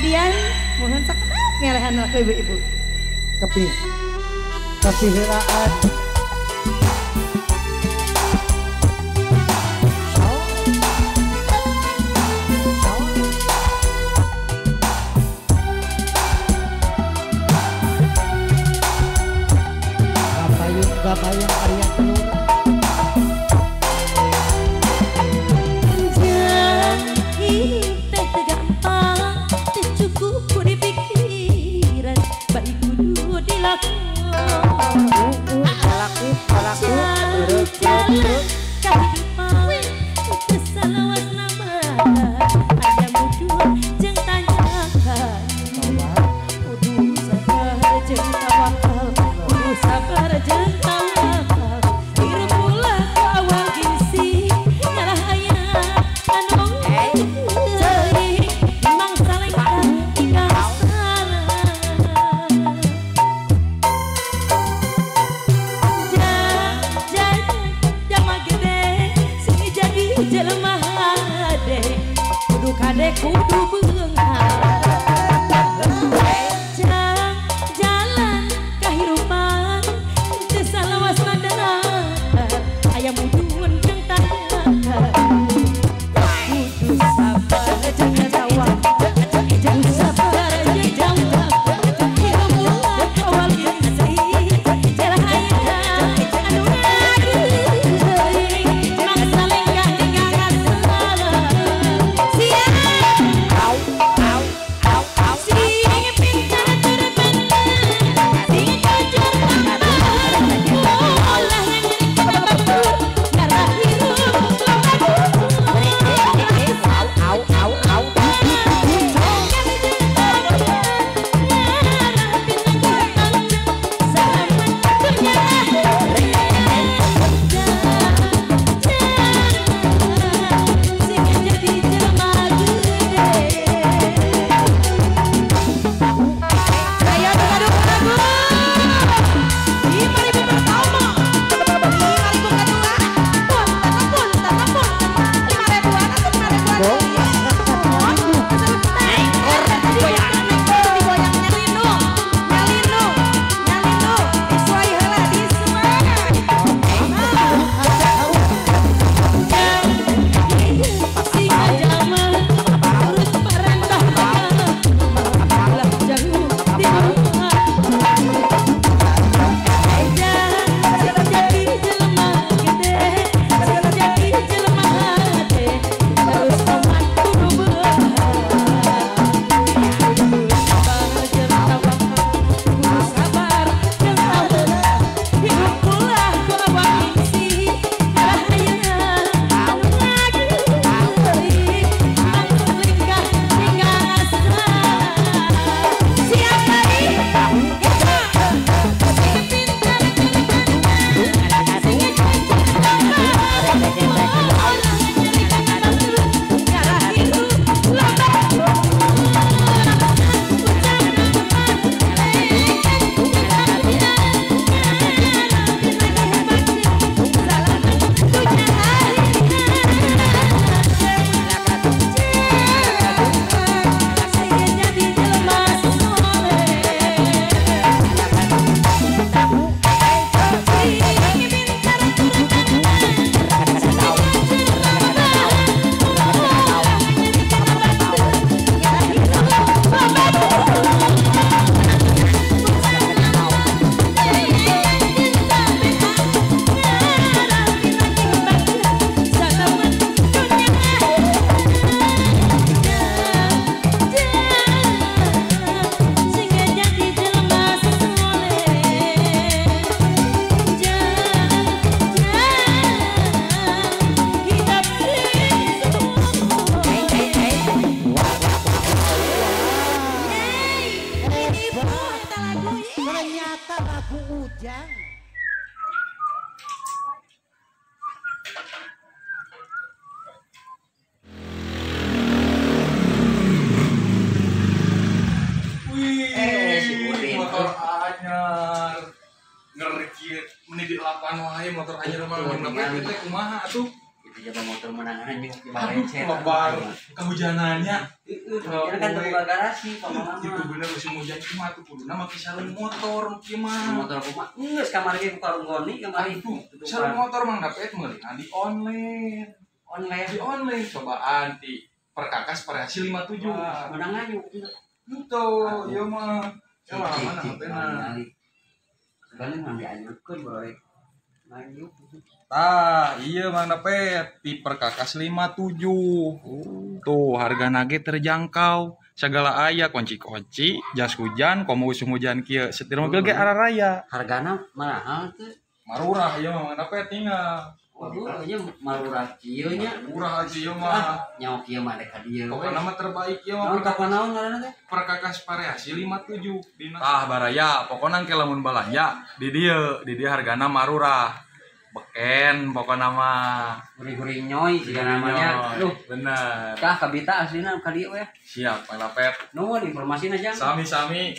Adian, mohon sakedap ngelehan laku ibu-ibu. Kepi helaan. Gabayung Arya Telur. Hidup teh gampang, teh cukup ku dipikiran, baik kudu dilakukan. Laku, jalan kehidupan, teu salawasna mah, aya mudun jeung tanjakan. Kudu sabar jeung tawakal, kudu sabar jeung tawakal. Hirup ulah ku awal gengsi, nyalah aya anu geuring, mangsa lengkah tinggal salah. Jama gede, sing jadi jelema hade, kudu kade kudu beunghar. Jalan kahirupan teu salawasna datar, aya mudun jeung tanjakan. Kudu sabar jeung tawakal, kudu sabar jeung tawakal. Hirup ulah awal gengsi, jalan aya anu ngageuring, mangsa lengkah tinggal salah. Siap. Sing pintar tur bener, sing jujur sabar, ulah nyeri ka batur, ngarah hirup loba Ayo aduk-aduk. 5.000 pertama, 5.000 kedua, pun, 5.000-an atau 5.000-an. Digoyang nyalinu, nyalinu, nyalinu, disuai heula, disuai. Ternyata lagu Ujang. Wih, motor anyar. Ngerikit meni di lapan wae motor anyar mah ngeunah teh kumaha atuh. Itu jaba motor menang anjing di Aduh, barecet. lebar kehujanannya. Heeh, kan terbuka garasi pamama. Itu bener musim hujan cuma tuh kuduna make sarung motor kieu mah. Motor aku mah geus kamari ge ku karung goni kamari. Aduh, sarung motor Mang Dapet meulina di online. Online. Di online cobaan di Perkakas Variasi 57. Menang anjing. Itu, ieu mah. Ya lah, mana HP-na. Sebenarnya mah dianjurkeun boleh. Nganyuk. Tah, iya Mang Dapet di Perkakas 57. Tuh, harga nage terjangkau. Segala aya kunci-kunci, jas hujan, komo usum hujan kieu. Setir mobil ge araraya. Hargana mahal teu. Marurah ieu mah Mang Dapet tinggal. Waduh, nya marurah kieu nya. Murah aja ieu Ah, mah. nyawa kieu mah dek ka dieu we. Pokokna mah terbaik ieu mah. Naon toko naon ngaranna teh? Perkakas Variasi 57 dina. Tah baraya, pokokna engke lamun balanja di dieu, di dieu hargana marurah. Beken pokokna mah. Gurih-gurih nyoy siga namanya. Duh, Bener. kah kabita aslina ka dieu we. Siap, Mang Dapet. Nuhun informasina jang. Sami-sami.